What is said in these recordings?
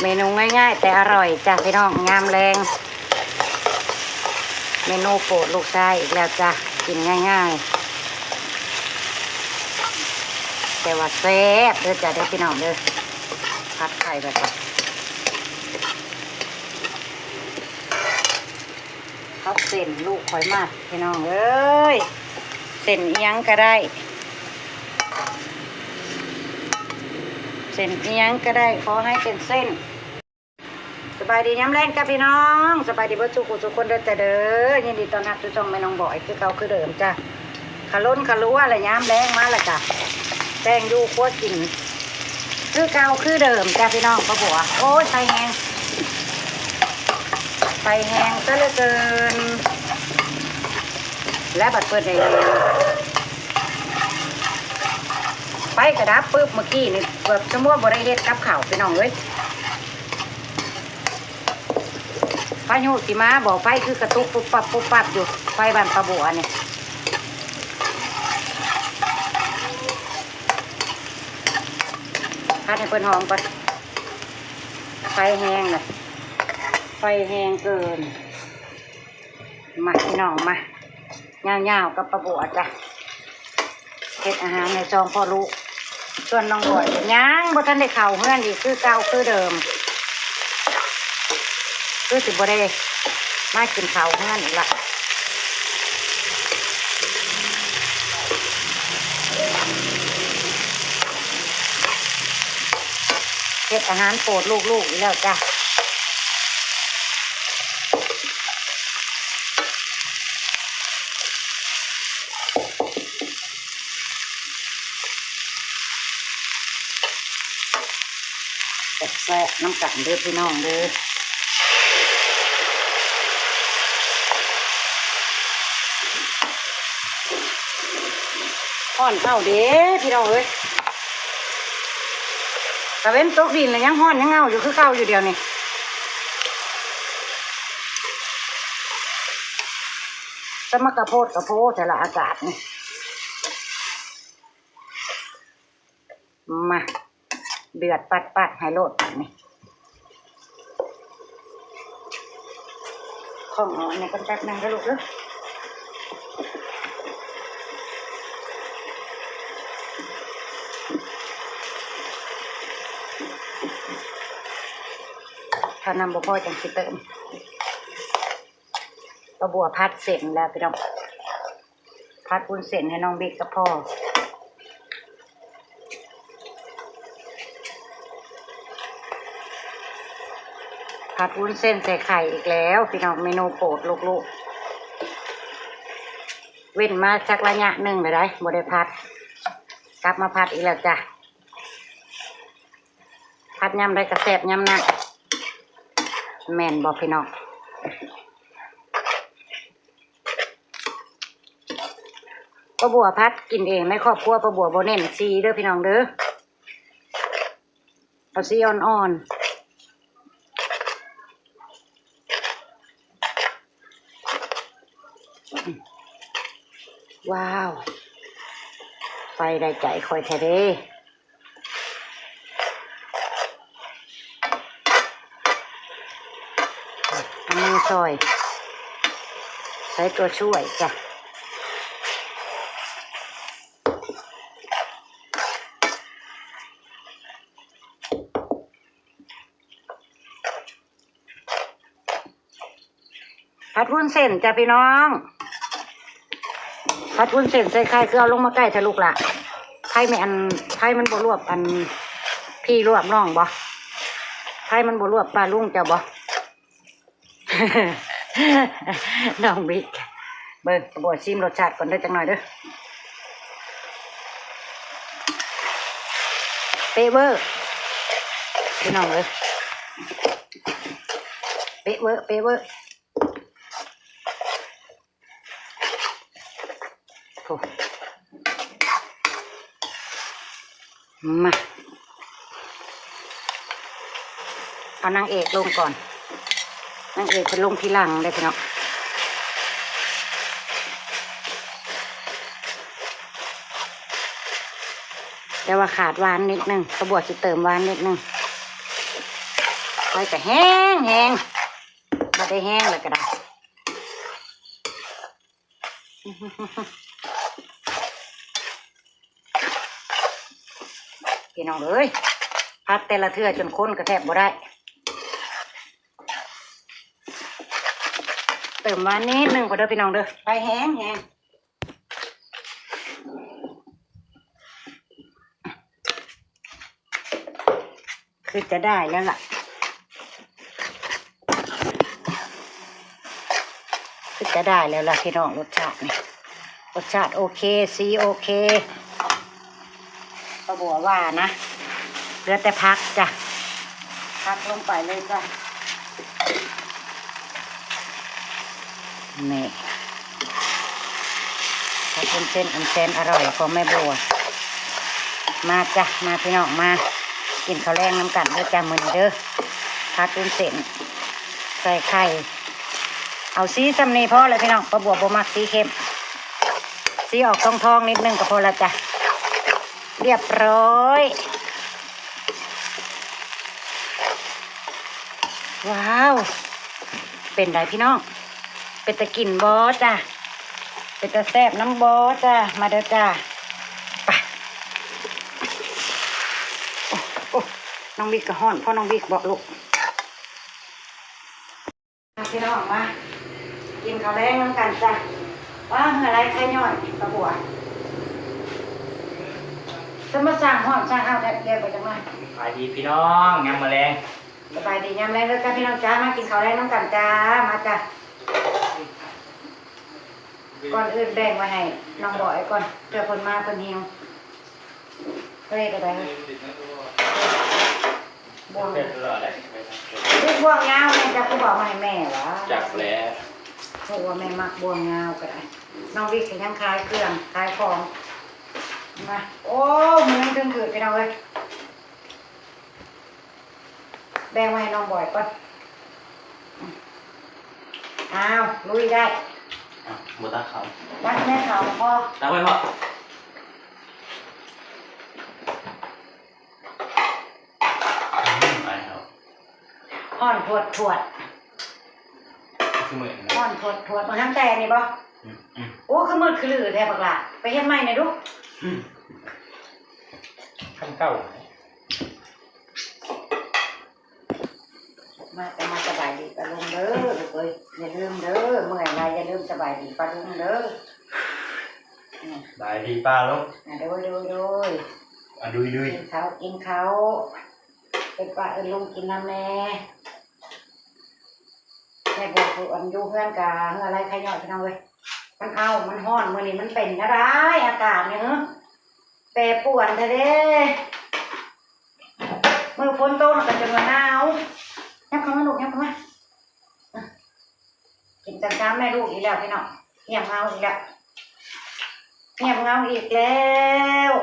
ເມນູງ່າຍໆແຕ່ອະຮ່ອຍຈ້າພີ່ນ້ອງ ຍາມແລງ. ເມນູໂປດລູກຊາຍອີກແລ້ວຈ້າ ກິນງ່າຍໆ ແຕ່ວ່າແຊບເດີຈ້າເດີພີ່ນ້ອງເດີ. ຜັດໄຂ່ແບບ ກັບເສັ້ນລູກຂ້ອຍມັກພີ່ນ້ອງເອີຍ ເສັ້ນອີ່ຫຍັງກະໄດ້ ເສັ້ນອີ່ຫຍັງກະໄດ້ ຂໍໃຫ້ເປັນເສັ້ນ. ສະບາຍດີຍາມແລງຈ້າພີ່ນ້ອງ ສະບາຍດີເບິດສູ່ຜູ້ສູ່ຄົນເດີຈ້າເດີ. ຍິນດີຕ້ອນຮັບສູ່ຊ່ອງແມ່ນ້ອງບອຍຄືເກົ່າຄືເດີມຈ້າ. ຂະລົນຂະລົວແຫຼະ ຍາມແລງມາແລ້ວກະແຕ່ງຢູ່ຄົວກິນ ຄືເກົ່າຄືເດີມຈ້າພີ່ນ້ອງ. ປາບົວ ໂອ້ຍ ໄຟແຮງ ໄຟແຮງຊະເຫຼືອເກີນ ແລະບັດເປີດໄດ້ ໄຟກະດັບປຶບ ເມື່ອກີ້ນີ້ເກືອບຊົ່ວໂມງບໍ່ໄດ້ເຮັດກັບເຂົ້າພີ່ນ້ອງເອີຍ. ພາຍຸຊິມາບໍ່ ໄຟຄືກະຕຸກປຸບປັບປຸບປັບຢູ່ ໄຟບ້ານປາບົວນີ້. ພັດໃຫ້ເພິ່ນຫອມກ່ອນ ໄຟແຮງນະ ໄຟແຮງເກີນ. ມາພີ່ນ້ອງມາ ຍາວໆກັບປາບົວຈ້າ. ເຮັດອາຫານໃຫ້ສອງພໍ່ລູກ ສ່ວນນ້ອງບອຍຍັງບໍ່ທັນໄດ້ເຂົ້າເຮືອນອີກ ຄືເກົ່າຄືເດີມ ຄືຊິບໍ່ໄດ້ມາກິນເຂົ້າເຮືອນອີກລະ. ເຮັດອາຫານໂປດລູກໆອີກແລ້ວຈ້າ. ແຊບໆນຳກັນເດີພີ່ນ້ອງເດີ. ຮ້ອນເຂົ້າເດ້ພີ່ນ້ອງເອີຍ ຕາເວັນຕົກດິນແລ້ວຍັງຮ້ອນຍັງເຫງົາຢູ່ຄືເກົ່າຢູ່ດຽວນີ້. ສະມາກະໂພດກະໂພແຕ່ລະອາກາດນີ້. ມາ ເດືອດປັດໆໃຫ້ໂລດບາດນີ້. ຂອງເອົາອັນນີ້ກ່ອນແປັບໜຶ່ງເດີລູກເດີ. ຖ້ານ້ຳບໍ່ພໍຈັ່ງຊິເຕີມ. ປາບົວຜັດເສັ້ນແລ້ວພີ່ນ້ອງ ຜັດວຸ້ນເສັ້ນໃຫ້ນ້ອງບິກກັບພໍ່. ຜັດວຸ້ນເສັ້ນໃສ່ໄຂ່ອີກແລ້ວພີ່ນ້ອງ ເມນູໂປດລູກໆ. ເວັ້ນມາຈັກໄລຍະໜຶ່ງແລ້ວໃດ໋ ບໍ່ໄດ້ຜັດ ກັບມາຜັດອີກແລ້ວຈ້າ. ຜັດຍາມໃດກະແຊບຍາມນັ້ນ ແມ່ນບໍ່ພີ່ນ້ອງ? ປາບົວຜັດກິນເອງໃນຄອບຄົວ ປາບົວບໍ່ເນັ້ນສີເດີພີ່ນ້ອງເດີ ເອົາສີອ່ອນໆ. ວ້າວ ໄຟໄດ້ໃຈຂ້ອຍແທ້ເດ້. ເອົາມືຊ່ອຍ ໃຊ້ຕົວຊ່ວຍຈ້ະ. ຜັດວຸ້ນເສັ້ນຈ້ະພີ່ນ້ອງ ຜັດວຸ້ນເສັ້ນໃສ່ໄຂ່ ຄືເອົາລົງມາໃກ້ແທ້ລູກຫຼ້າ. ໄຟແມ່ນ ໄຟມັນບໍ່ລວບ ອັນ ພີ່ລວບນ້ອງບໍ່? ໄຟມັນບໍ່ລວບປ້າລຸງເຈົ້າບໍ່? ນ້ອງບິກ ເບິ່ງ ປາບົວຊີມລົດຊາດກ່ອນເດີ ຈັກໜ້ອຍເດີ. ເປະເວີ ພີ່ນ້ອງເອີຍ ເປະເວີ ເປະເວີ. ໂອ້ ມາ ເອົານາງເອກລົງກ່ອນ ນາງເອກເພິ່ນລົງທີຫຼັງເດ້ພີ່ນ້ອງ. ແຕ່ວ່າຂາດຫວານນິດໜຶ່ງ ປາບົວຊິເຕີມຫວານນິດໜຶ່ງ. ໄຟກະແຮງແຮງ ບໍ່ໄດ້ແຮງແລ້ວກະໄດ້ ພີ່ນ້ອງເອີຍ ຜັດແຕ່ລະເທື່ອຈົນຄົນກະແທບບໍ່ໄດ້ ເຕີມຫວານນິດໜຶ່ງພໍເດີພີ່ນ້ອງເດີ ໄຟແຮງແຮງ. ຄືຈະໄດ້ແລ້ວລະ ຄືຈະໄດ້ແລ້ວລະພີ່ນ້ອງ ລົດຊາດນີ້ ລົດຊາດໂອເຄ ສີໂອເຄ ປາບົວວ່ານະ ເຫຼືອແຕ່ຜັກຈ້ະ ຜັກລົງໄປເລີຍຈ້ະ. ນີ້ ຜັດວຸ້ນເສັ້ນອັນແສນອະຮ່ອຍຂອງແມ່ບົວ ມາຈ້ະ ມາພີ່ນ້ອງ ມາກິນເຂົ້າແລງນຳກັນເດີຈ້ະມື້ນີ້ເດີ ຜັດວຸ້ນເສັ້ນໃສ່ໄຂ່ ເອົາສີຊ່ຳນີ້ພໍແລ້ວພີ່ນ້ອງ ປາບົວບໍ່ມັກສີເຂັ້ມ ສີອອກທອງໆນິດໜຶ່ງກະພໍລະຈ້ະ. ລຽບຮ້ອຍ ວ້າວ ເປັນໃດພີ່ນ້ອງ ເປັນຕາກິນບໍ່ຈ້ະ ເປັນຕາແຊບນຳບໍ່ຈ້ະ ມາເດີຈ້ະ ໄປ ໂອ້ ໂອ້ ນ້ອງວິກກະຮ້ອນ ພໍນ້ອງວິກເບາະລູກ. ມາພີ່ນ້ອງມາ ກິນເຂົ້າແລງນຳກັນຈ້ະ ວ້າ ເຫື່ອໄຫຼໄຄຍ້ອຍ ປາບົວ ສະມາສ້າງຮ້ອນສ້າງອ້າວແທບແກ່ໄປຈັ່ງມາ ສະບາຍດີພີ່ນ້ອງ ຍາມມື້ແລງ ສະບາຍດີຍາມແລງເດີຈ້ະພີ່ນ້ອງຈ້າ ມາກິນເຂົ້າແລງນຳກັນຈ້າ ມາຈ້ະ ກ່ອນອື່ນແບ່ງໄວ້ໃຫ້ນ້ອງບອຍກ່ອນ ເພື່ອເພິ່ນມາເພິ່ນຫິວ ເຮັດໄດ້ ບ່ວງ ເຮັດຕະຫຼອດເດ້ ເຮັດບ່ວງຍາວແມ່ນຈັກຄືບໍ່ເອົາມາໃຫ້ແມ່ຫວາ ຈັກແຫຼະ ເພາະວ່າແມ່ມັກບ່ວງຍາວກະໄດ້ ນ້ອງວິກກະຍັງຂາຍເຄື່ອງຂາຍຂອງ ມາ ໂອ້ ມັນຍັງດຶງຖືກ ພີ່ນ້ອງເອີຍ ແບ່ງໄວ້ໃຫ້ນ້ອງບອຍກ່ອນ ອ້າວ ລຸຍໄດ້ ອ່ະ ບໍ່ຕັກເຂົ້າ ຕັກແມ່ເຂົ້າພໍ ຕັກໄວ້ພໍ. ອືມ ອາຍເຂົາ ຮ້ອນທວດໆ ຄືມື້ ຮ້ອນທວດໆ ເບິ່ງທາງແຕ່ນີ້ບໍ່ ອືມ ອືມ ໂອ້ ຄືມືດຄືລືແທ້ບັກຫຼ້າ ໄປເຮັດໃໝ່ແດ່ດູ ອືມ ຄັນເກົ່າ ມາ ມາສະບາຍດີປ້າລຸງເດີ ລູກເອີຍ ຢ່າລືມເດີ ເມື່ອຍຫຼາຍຢ່າລືມສະບາຍດີປ້າລຸງເດີ ອືມ ສະບາຍດີປ້າລຸງ ອາ ໂດຍ ໂດຍ ໂດຍ ອາ ດຸຍ ດຸຍ ກິນເຂົ້າ ກິນເຂົ້າ ເອີ້ນປ້າເອີ້ນລຸງກິນນຳແດ່ ແມ່ບົວ ອັນ ຢູ່ເຮືອນກະເຫື່ອໄຫຼໄຄຍ້ອຍ ພີ່ນ້ອງເອີຍ ມັນເອົາ ມັນຮ້ອນ ມື້ນີ້ມັນເປັນແນວໃດ ອາກາດນີ້ ເອີ ແປປວນແທ້ເດ້ ມື້ຝົນຕົກແລ້ວກະຈົນວ່າໜາວ ຫຍັບເຂົ້າມາລູກ ຫຍັບເຂົ້າມາ ກິນກັນສາມແມ່ລູກອີກແລ້ວພີ່ນ້ອງ ງຽບເຫງົາອີກແລ້ວ ງຽບເຫງົາອີກແລ້ວ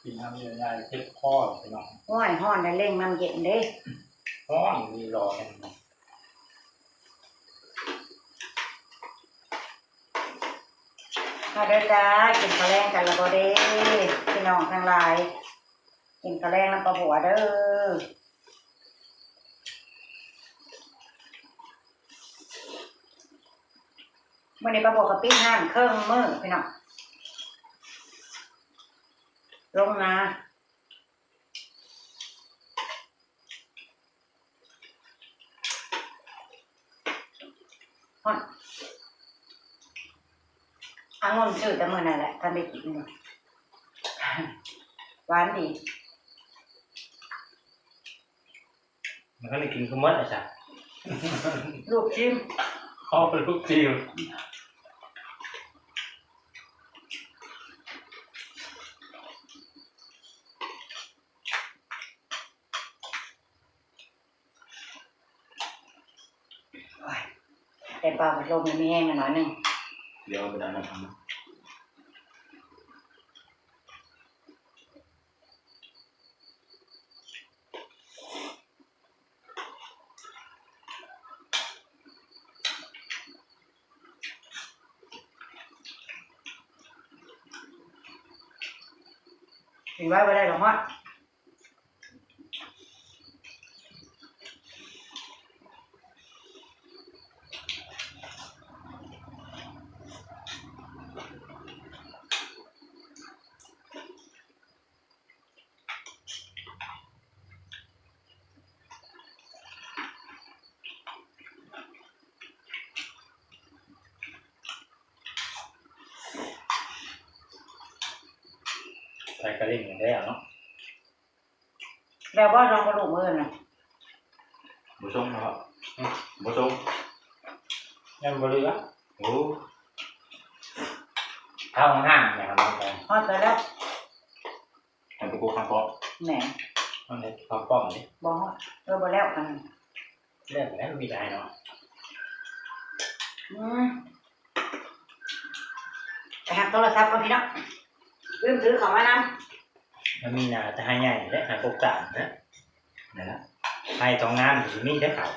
ກິນນ້ຳເຢັນຍາເຈັບຄໍພີ່ນ້ອງ ໂອ້ຍ ຮ້ອນແລ້ວເລັ່ງນ້ຳເຢັນເດ້ ຮ້ອນນີ້ ລໍແຮງ ມາເດີຈ້າ ກິນເຂົ້າແລງກັນລະບໍ່ເດ້ ພີ່ນ້ອງທັງຫຼາຍ ກິນເຂົ້າແລງນຳປ້າບົວເດີ ມື້ນີ້ປ້າບົວກະປິດຮ້ານເຄິ່ງມື້ພີ່ນ້ອງ ລົງນາ ຮ້ອນ ອະງຸ່ນຊື້ແຕ່ມື້ນັ້ນແຫຼະ ທັນໄດ້ກິນ ຫວານດີ ມັນກະໄດ້ກິນຄືໝົດລະຊະ ລູກຊີມ ຂໍເປັນລູກຊີມ. ໂອ້ຍ ແຕ່ເປົ່າພັດລົມນີ້ມີແຮງແນ່ນອນໜຶ່ງ ດຽວໄປດັງນຳ ອ ກິນໄວ້ບໍ່ໄດ້ດອກ ຮ້ອນ. ໃສ່ກະລິ່ງແລ້ວເນາະ. ແລ້ວບໍ່ ນ້ອງບໍ່ລຸກມື້ອື່ນນະ? ບໍ່ສົ່ງເນາະ. ອືມ ບໍ່ສົ່ງ ຍັງບໍ່ເຫຼືອ. ໂອ້ ເອົາຫ້າງແມ່ນບໍ່? ຮອດໄປແລ້ວ. ໃຫ້ໄປໂກະຂ້າງເກາະ. ແມ່ນ. ມັນເຮັດຂ້າງປ້ອມນີ້. ບໍ່ຮອດ. ເອີ ບໍ່ແລ້ວ ອັນ ແລ້ວ ແລ້ວມີໄດ້ເນາະ. ອືມ ໄປຮັບໂທລະສັບກ່ອນພີ່ນ້ອງ ລືມຖືເຂົ້າມານຳ. ມັນມີນາແຕ່ໄຮ່ໃຫຍ່ແຫຼະ ໄຮ່ປົກຕານນະ. ນັ້ນລະ ໄຮ່ທ້ອງນາມັນຊິມີແຕ່ເຂົ້າ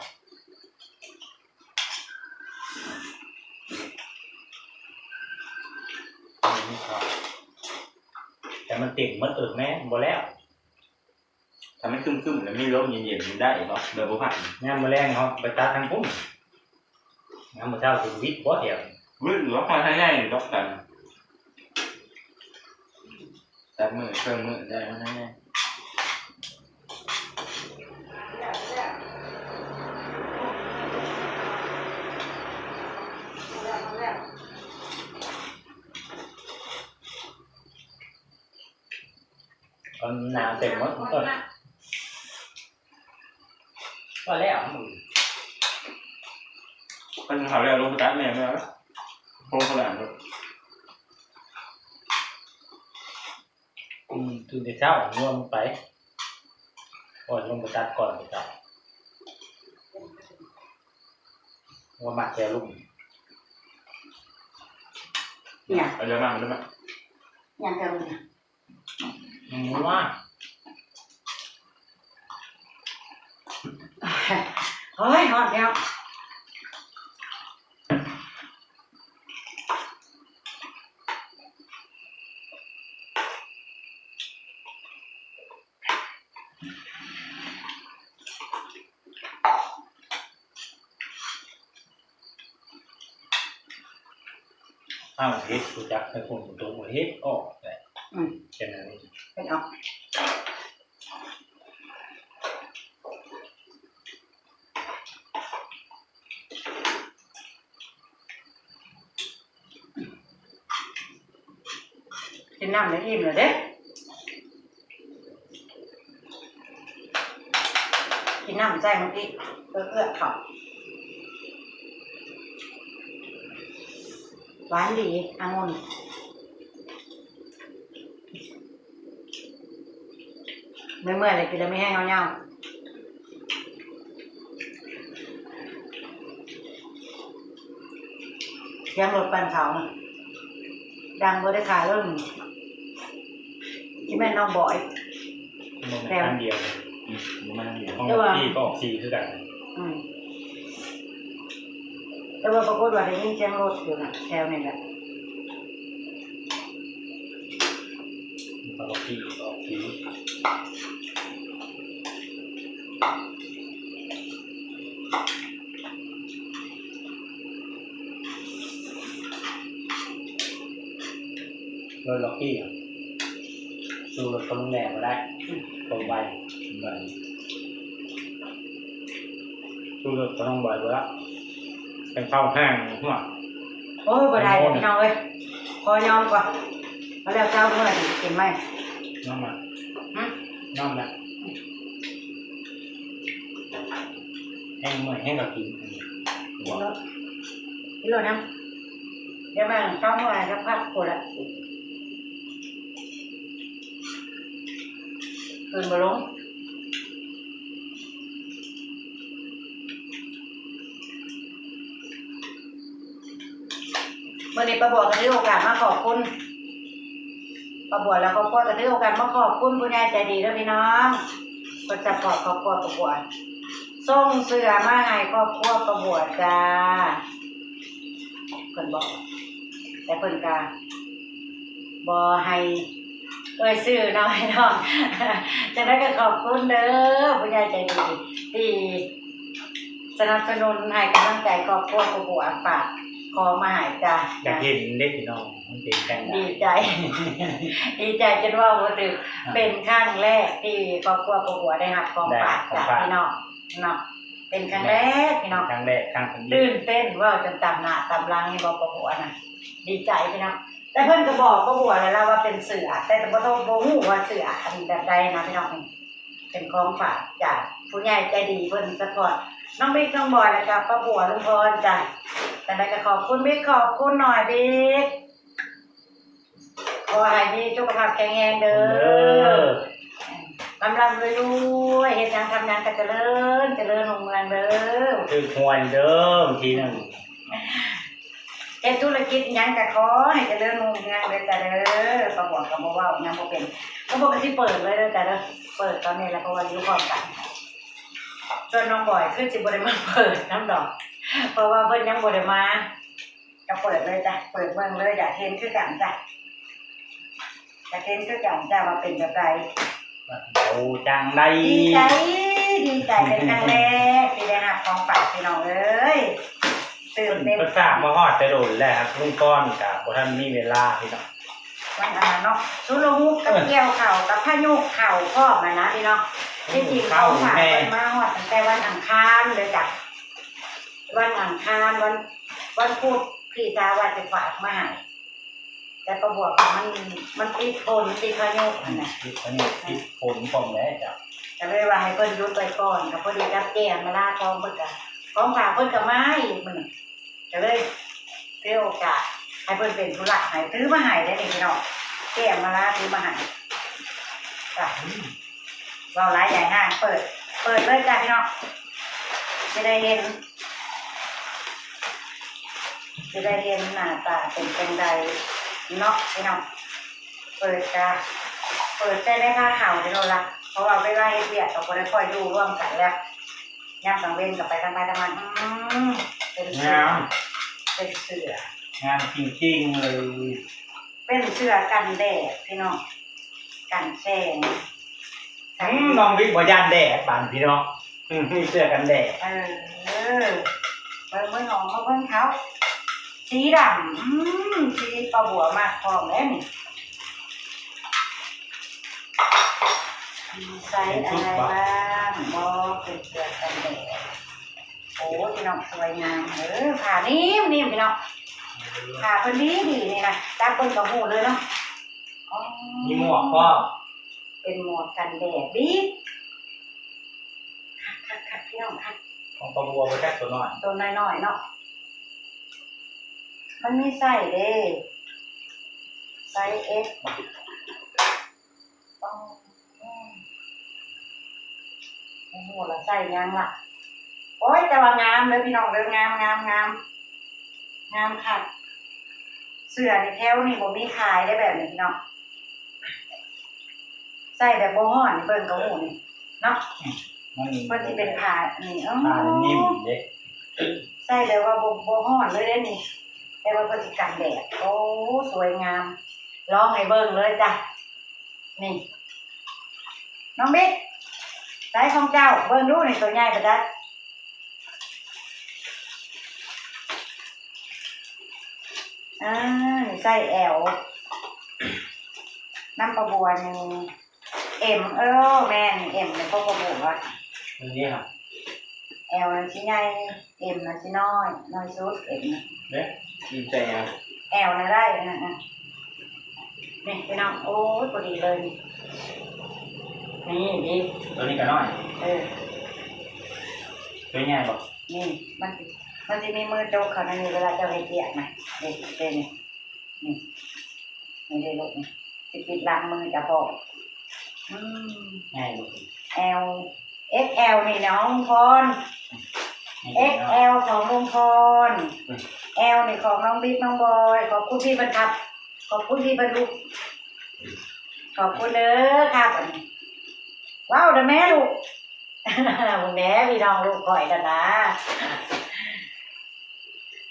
ແຕ່ມັນເຕັມໝົດ. ເອີ ແມ່ນ ບໍ່ແລ້ວ. ຖ້າມັນຄຶ້ມໆ ແລ້ວມີລົມເຢັນໆ ນີ້ໄດ້ບໍ່? ແບບບໍ່ພັກ. ຍາມມື້ແລງເຮົາໄປຕັດທາງພຸ້ນ ຍາມມື້ເຊົ້າຊິຫວິດບໍ່ແຖວ? ຫວິດຢູ່ ເຮົາໃຫ້ໃຫຍ່ດອກກັນ ຕັດມື້ເຄິ່ງມື້ໄດ້ ມັນໃຫ້ໃຫຍ່. ມັນໜາວເຕັມໝົດ ມັນກໍ ພໍແລ້ວ. ມັນເຂົ້າແລ້ວ ລົງໄປຕັດແມ່ແມ່ລະ ໂພງຂະໜາດນັ້ນ. ອືມ ຕື່ນແຕ່ເຊົ້າ ງົວມັນໄປ ກ່ອນລົງໄປຕັດກ່ອນເຈົ້າ ງົວມັກແຖວລຸ່ມ. ຫຍັງ? ເອົາເດີມາ ເອົາເດີມາ. ຫຍັງແຖວລຸ່ມ? ອືມ ໂອ້ຍ ຮ້ອນແລ້ວ. ອ້າວ ເຮັດ ຮູ້ຈັກໃຫ້ຄົນຕົກ ເຮັດອອກແຫຼະ. ອືມ ແຄ່ນັ້ນເອງ ເຮັດອອກ. ກິນນ້ຳໄດ້ອີ່ມແລ້ວເດ້. ກິນນ້ຳໃສ່ມັນອີກ ເອື້ອໆ ເຂົ້າ. ຫວານດີ ອະງຸ່ນ. ເມື່ອຍໆ ແລ້ວກິນແລ້ວມີແຮງຍາວໆ. ສຽງລົດປັ່ນເຂົ້ານະ ດັງບໍ່ໄດ້ຂາຍເລີຍ. ຊິແມ່ນນ້ອງບອຍ ບໍ່ແມ່ນ ແຕ່ ຄັນດຽວ. ອືມ ບໍ່ແມ່ນຄັນດຽວ ຂອງ ແຕ່ວ່າ ທີ່ກໍອອກສີ່ຄືກັນ. ອືມ ແຕ່ວ່າປາກົດວ່າໄດ້ຍິນສຽງລົດຢູ່ນະ ແຖວນີ້ແຫຼະ. ເຂົາກໍຂີ່ອອກຂີ່ ລົດລັອກກີ້ ສູ້ລົດຂອງລຸງແດງບໍ່ໄດ້. ອືມ ຄວາມໄວ ໄວ ສູ້ລົດຂອງລຸງບອຍບໍ່ໄດ້. ເປັນເຂົ້າແຫ້ງຫົວ. ໂອ້ຍ ບໍ່ໄດ້ເດີພີ່ນ້ອງເອີຍ ຂໍຍອມກ່ອນ ແລ້ວເຈົ້າເມື່ອຊິກິນໃໝ່. ຍອມລະ ຫຶ ຍອມລະ ແຮງເມື່ອຍແຮງກໍກິນ. ກິນໂລດ ກິນໂລດນະ ດຽວມາເຊົ້າເມື່ອຍ ສັກພັກພຸ້ນລະ ຄືນບໍ່ລົງ. ມື້ນີ້ປ້າບົວກໍຖືໂອກາດມາຂອບຄຸນ ປ້າບົວ ແລະ ຄອບຄົວ ກໍຖືໂອກາດມາຂອບຄຸນຜູ້ໃຫຍ່ໃຈດີເດີພີ່ນ້ອງ ເພິ່ນຊັບພອດຄອບຄົວປ້າບົວ ສົ່ງເສື້ອມາໃຫ້ຄອບຄົວປ້າບົວຈ້າ. ເພິ່ນບອກ ແຕ່ເພິ່ນກະບໍ່ໃຫ້ ເອີ່ຍຊື່ເນາະພີ່ນ້ອງ. ຈັ່ງໃດກໍຂອບຄຸນເດີ ຜູ້ໃຫຍ່ໃຈດີທີ່ສະໜັບສະໜູນໃຫ້ກຳລັງໃຈຄອບຄົວພໍ່ບົວ ຝາກຂອງມາໃຫ້ຈ້າ. ຢາກເຫັນເດ້ພີ່ນ້ອງ ມັນເປັນຈັ່ງໃດ? ດີໃຈ ດີໃຈຈົນເວົ້າບໍ່ຖືກ. ອ່າ ເປັນຄັ້ງແລກທີ່ຄອບຄົວພໍ່ບົວໄດ້ຮັບຂອງຝາກຈາກພີ່ນ້ອງເນາະ. ເປັນຄັ້ງແລກພີ່ນ້ອງ ຄັ້ງແລກ ຄັ້ງທຳອິດ. ຕື່ນເຕັ້ນເວົ້າຈົນຕຳໜ້າຕຳຫຼັງ ເຫັນບໍ່ ພໍ່ບົວນະ ດີໃຈພີ່ນ້ອງ. ແຕ່ເພິ່ນກໍບອກພໍ່ບົວແລ້ວລະວ່າເປັນເສື້ອ ແຕ່ບໍ່ ບໍ່ຮູ້ວ່າເສື້ອອັນແບບໃດນະພີ່ນ້ອງ. ເປັນຂອງຝາກຈາກຜູ້ໃຫຍ່ໃຈດີເພິ່ນຊັບພອດນ້ອງບິກ ນ້ອງບອຍ ແລ້ວກໍປ້າບົວ ລຸງພອນຈ້າ. ຈັ່ງໃດກໍຂອບຄຸນບິກ ຂອບຄຸນນ້ອຍບິກ. ຂໍໃຫ້ມີສຸຂະພາບແຂງແຮງເດີ ເດີ ລ່ຳໆລວຍໆ ເຮັດຫຍັງທຳຫຍັງກໍຈະເລີນ ຈະເລີນຮຸ່ງເຮືອງເດີ. ຖືກຫວຍເດີ ທີໜຶ່ງ ເຮັດທຸລະກິດຫຍັງກໍຂໍໃຫ້ຈະເລີນຮຸ່ງເຮືອງເດີຈ້າເດີ. ປ້າບົວກໍບໍ່ເວົ້າຫຍັງບໍ່ເປັນ ປ້າບົວກໍຊິເປີດເລີຍເດີຈ້າເດີ. ເປີດຕອນນີ້ແຫຼະ ເພາະວ່າຢູ່ພ້ອມກັນ. ສ່ວນນ້ອງບອຍຄືຊິບໍ່ໄດ້ມາເປີດນຳດອກ ເພາະວ່າເພິ່ນຍັງບໍ່ໄດ້ມາ. ກໍເປີດເລີຍຈ້າ ເປີດເບິ່ງເລີຍ ຢາກເຫັນຄືກັນຈ້າ ຢາກເຫັນຄືກັນຈ້າວ່າເປັນແບບໃດ. ໂອ້ ຈັ່ງໃດ ດີໃຈ ດີໃຈ ເປັນຄັ້ງແລກທີ່ໄດ້ຮັບຂອງຝາກພີ່ນ້ອງເອີຍ. ຕື່ນເຕັ້ນ ເພິ່ນຝາກມາຮອດແຕ່ດົນແລ້ວ ລຸງພອນກໍບໍ່ທັນມີເວລາພີ່ນ້ອງ. ວັນອັນນັ້ນເນາະ ຊຸລະຫຸກກັບກ່ຽວເຂົ້າກັບພາຍຸເຂົ້າພ້ອມຫັ້ນນະພີ່ນ້ອງ. ທີ່ຈິງຂອງຝາກເພິ່ນມາຮອດຕັ້ງແຕ່ວັນອັງຄານເລີຍຈ້າ ວັນອັງຄານ ວັນ ວັນພຸດ ພີ່ສາວວ່າຊິຝາກມາໃຫ້ ແຕ່ປ້າບົວມັນ ມັນຕິດຝົນ ຕິດພາຍຸຫັ້ນນະ ຕິດພາຍຸ ຕິດຝົນພ້ອມແຫຼະເຈົ້າ. ກໍເລີຍວ່າໃຫ້ເພິ່ນຢຸດໄວ້ກ່ອນ ກໍພໍດີກັບເຈ້ອຳມາລາຂອງເພິ່ນກໍ ຂອງຝາກເພິ່ນກໍມາອີກມື້ນີ້ ກໍເລີຍຖືໂອກາດໃຫ້ເພິ່ນເປັນຜູ້ລັກໃຫ້ ຖືມາໃຫ້ເດ້ນີ້ພີ່ນ້ອງ. ເຈ້ອຳມາລາຖືມາໃຫ້ ຈ້າ. ເວົ້າຫຼາຍໃຫຍ່ຫ້າງ ເປີດ ເປີດເລີຍຈ້າພີ່ນ້ອງ ຊິໄດ້ເຫັນ ຊິໄດ້ເຫັນໜ້າຕາເປັນຈັ່ງໃດເນາະພີ່ນ້ອງ. ເປີດກະເປີດແຕ່ໃນພາເຂົ້ານີ້ໂລດລະ ເພາະວ່າເວລາເຮັດວຽກກໍບໍ່ໄດ້ຄ່ອຍຢູ່ຮ່ວມກັນແລ້ວ ຍາມກາງເວັນກໍໄປທາງໃຜທາງມັນ. ອືມ ເປັນເສື້ອ ງາມ ເປັນເສື້ອ ງາມຈິງໆເລີຍ. ເປັນເສື້ອກັນແດດພີ່ນ້ອງ ກັນແສງ. ອືມ ນ້ອງວິກບໍ່ຢ້ານແດດບາດນີ້ເນາະ. ອືມ ມີເສື້ອກັນແດດ. ເອີ ເບິ່ງ ເບິ່ງ ເບິ່ງ ເບິ່ງເຂົາ ສີດຳ. ອືມ ສີປ້າບົວມັກພ້ອມເດ້ນີ້. ມີໄຊອັນໃດບ້າງບໍ່ ເປັນເສື້ອກັນແດດ. ໂອ້ ພີ່ນ້ອງ ສວຍງາມເດີ ຜ້ານິ້ມໆ ພີ່ນ້ອງ ຜ້າເພິ່ນດີໆ ນີ້ນະ ຈັບເບິ່ງກໍຮູ້ເລີຍເນາະ. ອໍ ມີໝວກພ້ອມ ເປັນໝວກກັນແດດດີ ຄັກໆໆ ພີ່ນ້ອງ ຄັກ. ຂອງປ້າບົວບໍ່ຈັກ ຕົວນ້ອຍ ຕົວນ້ອຍໆ ເນາະ ມັນມີໄຊເດ້ ໄຊ S. ອໍ ອືມ ບໍ່ຮູ້ລະໃສ່ຫຍັງລະ. ໂອ້ຍ ແຕ່ວ່າງາມເດີພີ່ນ້ອງເດີ ງາມ ງາມ ງາມ ງາມຄັກ. ເສື້ອນີ້ແຖວນີ້ບໍ່ມີຂາຍເດ້ແບບນີ້ພີ່ນ້ອງ ໃສ່ແບບບໍ່ຮ້ອນ ເບິ່ງກໍຮູ້ນີ້ເນາະ. ອືມ ມັນ ມັນຊິເປັນຜ້ານີ້ ອໍ ຜ້ານີ້ເດ້ ໃສ່ແບບວ່າບໍ່ ບໍ່ຮ້ອນເລີຍເດ້ນີ້ ແຕ່ວ່າເພິ່ນຊິກັນແດດ. ໂອ້ ສວຍງາມ ລອງໃຫ້ເບິ່ງເລີຍຈ້ະ. ນີ້ ນ້ອງບິກ ໃສ່ຂອງເຈົ້າ ເບິ່ງດູນີ້ ໂຕໃຫຍ່ປານໃດ. ອ່າ ນີ້ໃສ່ L ນຳປາບົວນີ້ M ເອີ ແມ່ນ M ນີ້ຂອງປາບົວ. ອັນນີ້ຫະ L ນັ້ນຊິໃຫຍ່ M ນັ້ນຊິນ້ອຍ ນ້ອຍສຸດ M ນະ. ເດ້ M ໃສ່ຫຍັງ? L ນະໄດ້ ເອີ ນີ້ພີ່ນ້ອງ ໂອ້ຍ ພໍດີເລີຍ ນີ້ ນີ້ ນີ້ ໂຕນີ້ກໍນ້ອຍ ເອີ ໂຕໃຫຍ່ບໍ່? ນີ້ ມັນ ມັນຊິມີມືຈົກເຂົ້າໃນນີ້ ເວລາເຈົ້າເຮັດວຽກນະ ນີ້ ເດ້ນີ້ ນີ້ ນີ້ເດ້ລູກ ນີ້ ຊິປິດຫຼັງມືຈະພໍ້. ອືມ ໃຫຍ່ບໍ່? L XL ນີ້ນ້ອງພອນ XL ຂອງລຸງພອນ L ນີ້ຂອງນ້ອງບິກ ນ້ອງບອຍ. ຂອບຄຸນທີ່ເພິ່ນຄັບ ຂອບຄຸນທີ່ເພິ່ນລຸກ ຂອບຄຸນເດີຄັບ. ອັນນີ້ ເວົ້ານະແມ່ລູກ ເບິ່ງແດ່ ພີ່ນ້ອງລູກຂ້ອຍນັ້ນນະ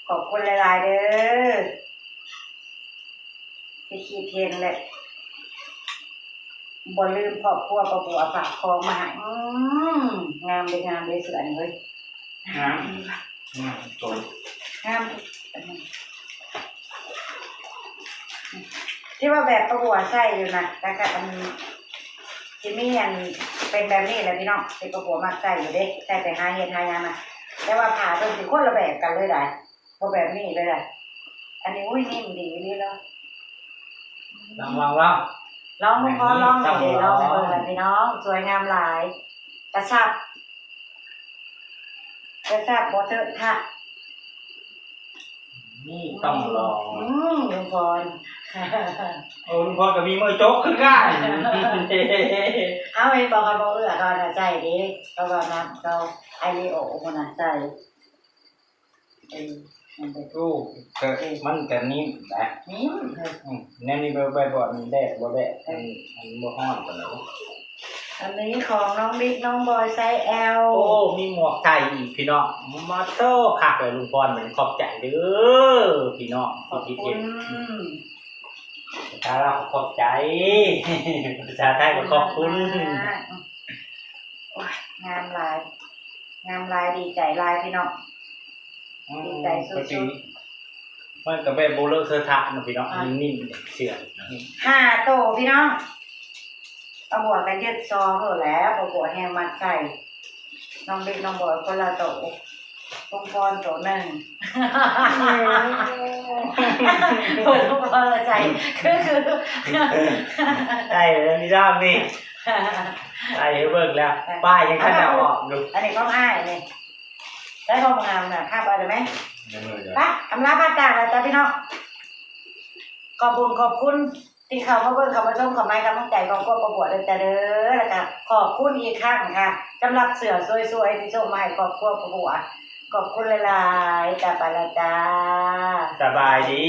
ຂອບຄຸນຫຼາຍໆເດີ ທີ່ຄິດເຫັນແຫຼະ. ບໍ່ລືມຄອບຄົວປ້າບົວຝາກຂອງມາໃຫ້. ອືມ ງາມເດ້ ງາມເດ້ເສື້ອນີ້ເອີຍ. ງາມ ງາມໂຕ ງາມ. ທີ່ວ່າແບບປ້າບົວໃສ່ຢູ່ນະ ແລ້ວກໍອັນ ຊິມີອັນເປັນແບບນີ້ແຫຼະພີ່ນ້ອງ ທີ່ປ້າບົວມັກໃສ່ຢູ່ເດ້ ໃສ່ໄປຫາເຮັດຫາຫຍັງນະ. ແຕ່ວ່າຜ້າເພິ່ນຊິຄົນລະແບບກັນເລີຍໃດ໋ ບໍ່ແບບນີ້ເລີຍໃດ໋. ອັນນີ້ ອຸ້ຍ ນິ້ມດີອີ່ຫຼີເນາະ. ລອງ ລອງ ລອງ ລອງເບິ່ງ ພໍລອງ ຕ້ອງ ເດ້ ລອງ ລອງໃຫ້ເບິ່ງແຫຼະພີ່ນ້ອງ. ສວຍງາມຫຼາຍ ກະຊັບ ກະຊັບບໍ່ເທະທະ. ນີ້ຕ້ອງລອງ. ອືມ ລຸງພອນ. ໂອ້ ລຸງພອນກໍມີມືຈົກຄືກັນ. ເອົາ ເຫັນບໍ່ ເຂົາບໍ່ເອື້ອ ເຂົານະໃສ່ເດ້ ເຂົາວ່ານະ ເຂົາໄອຣີໂອພຸ້ນນະໃສ່. ເອີ ມັນເປັນ ໂອ້ ກໍ ເອີ ມັນກໍນິ້ມນະ ນິ້ມ. ອືມ ແນວນີ້ແບບ ແບບບໍ່ ແດດບໍ່ແດດ ເອີ ມັນ ມັນບໍ່ຮ້ອນປານໃດ. ອັນນີ້ຂອງນ້ອງບິກ ນ້ອງບອຍ ໄຊແອລ. ໂອ້ ມີໝວກໄທອີກພີ່ນ້ອງ. ມາໂທ້ ຄັກເລີຍລຸງພອນ ມື້ນີ້ຂອບໃຈເດີພີ່ນ້ອງ ຂອບຄຸນ ທີ່ເຮັດ. ອືມ ພາສາລາວກໍຂອບໃຈ ພາສາໄທກໍຂອບຄຸນ. ໂອ້ຍ ງາມຫຼາຍ ງາມຫຼາຍ ດີໃຈຫຼາຍພີ່ນ້ອງ. ອືມ ດີໃຈສຸດໆ. ມັນກໍແບບບໍ່ເທະທະເນາະພີ່ນ້ອງ. ອ່າ ນີ້ເສື້ອ ຫ້າໂຕພີ່ນ້ອງ. ປ້າບົວກໍຍຶດຊອງໂລດແຫຼະ ປ້າບົວແຮ່ງມັດໃສ່. ນ້ອງບິກ ນ້ອງບອຍ ຄົນລະໂຕ ລຸງພອນໂຕໜຶ່ງ. ເພິ່ນ ລຸງພອນລະໃສ່ ຄື ຄື ໃສ່ແລ້ວນີ້ ໃສ່ໃຫ້ເບິ່ງແລ້ວ ປ້າຍຍັງທັນໄດ້ອອກຢູ່. ອັນນີ້ຂອງອ້າຍນີ້ ໃສ່ຂອງງາມນະ ຄັບເອົາໄດ້ໄໝ? ໄປ ອຳລາພາຈາກແລ້ວຈ້າພີ່ນ້ອງ. ຂອບບຸນຂອບຄຸນທີ່ເຂົ້າມາເບິ່ງ ເຂົ້າມາຊົມ ເຂົ້າມາໃຫ້ກຳລັງໃຈຄອບຄົວປ້າບົວເດີ ເດີ ແລ້ວກະຂອບຄຸນອີກຄັ້ງຄ່ະ ສຳລັບເສື້ອສວຍໆ ທີ່ສົ່ງມາໃຫ້ຄອບຄົວປ້າບົວ. ຂອບຄຸນຫຼາຍໆ ຈ້າ ໄປລະຈ້າ ສະບາຍດີ.